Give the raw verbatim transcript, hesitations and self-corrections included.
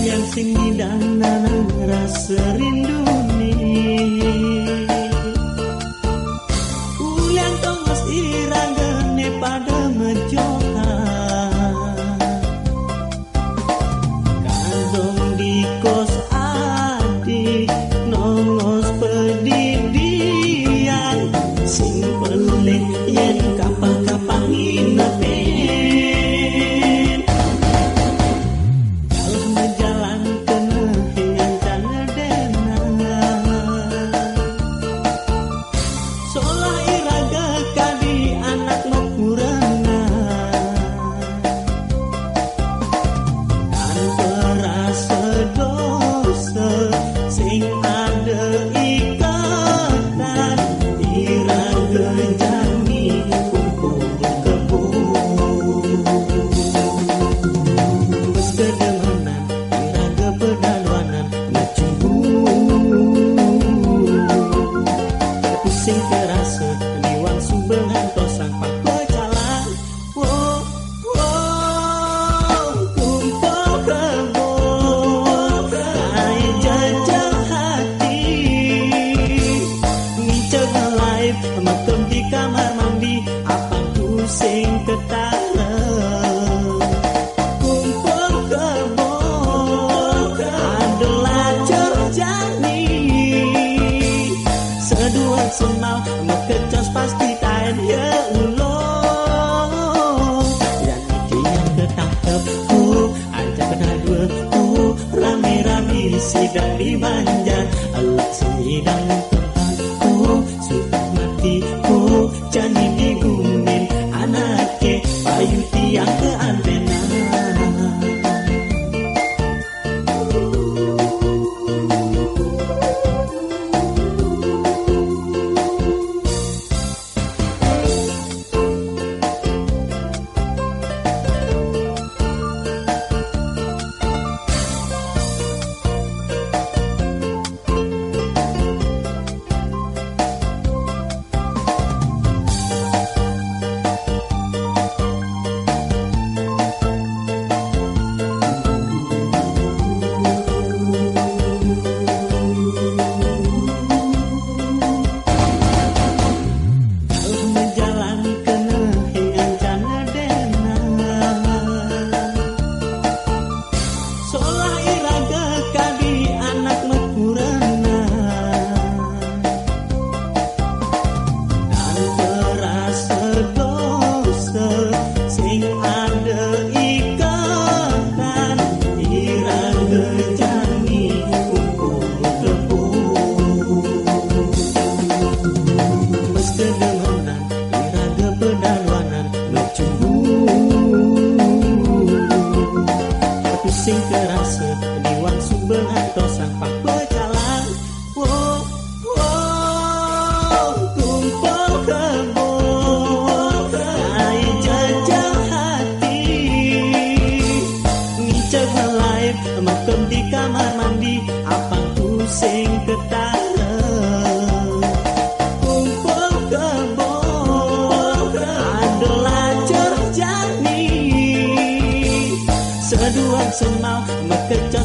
Yang sing didang-danang rasa rindu ni. Ulian tongos iragane pada mejohan. Kadong di kos adi, nongos pedidian. Sing pelih yen kapang-kapang nginepin. Kalau menjalan kena dengan cana dena. Solah iraga kadi anak makurana. Tanpa rasa dosa, sing ada ikatan, iraga jani kumpul kebo. Bes kedenganan, iraga pedaluanan, ngecubung. Pusing terasa, liwang suba ngantos sang papa jalan. Wo, wo, kumpul kebo, ai jajah hati. Ngincag laib, mekem di kamar mandi, apang pusing ketara. Kumpul kebo, ada lacur jani. Seduan semal, mekecos pasti taen ya ulo. Yang iki yang ketangkep, ku, aja kena dua, ku, rame-rame sidang di banjar. Elak sidang tempat, ku, sudah mati, ku, jani digumin anake, payu tiang ke antena. Kalau menjalan kena hingan cana dena. Solah iraga kadi anak makurana. Tanpa rasa dosa, sing ada ikatan, iraga jani kumpul kebo. Bes kedenganan, iraga pedaluanan, ngecubung. Pusing terasa, liwang suba ngantos sang papa jalan. Wo, wo, kumpul kebo, ai jajah hati. Ngincag laib, mekem di kamar mandi, apang pusing ketara. Kumpul kebo, ada lacur jani. Seduan semal, mekecos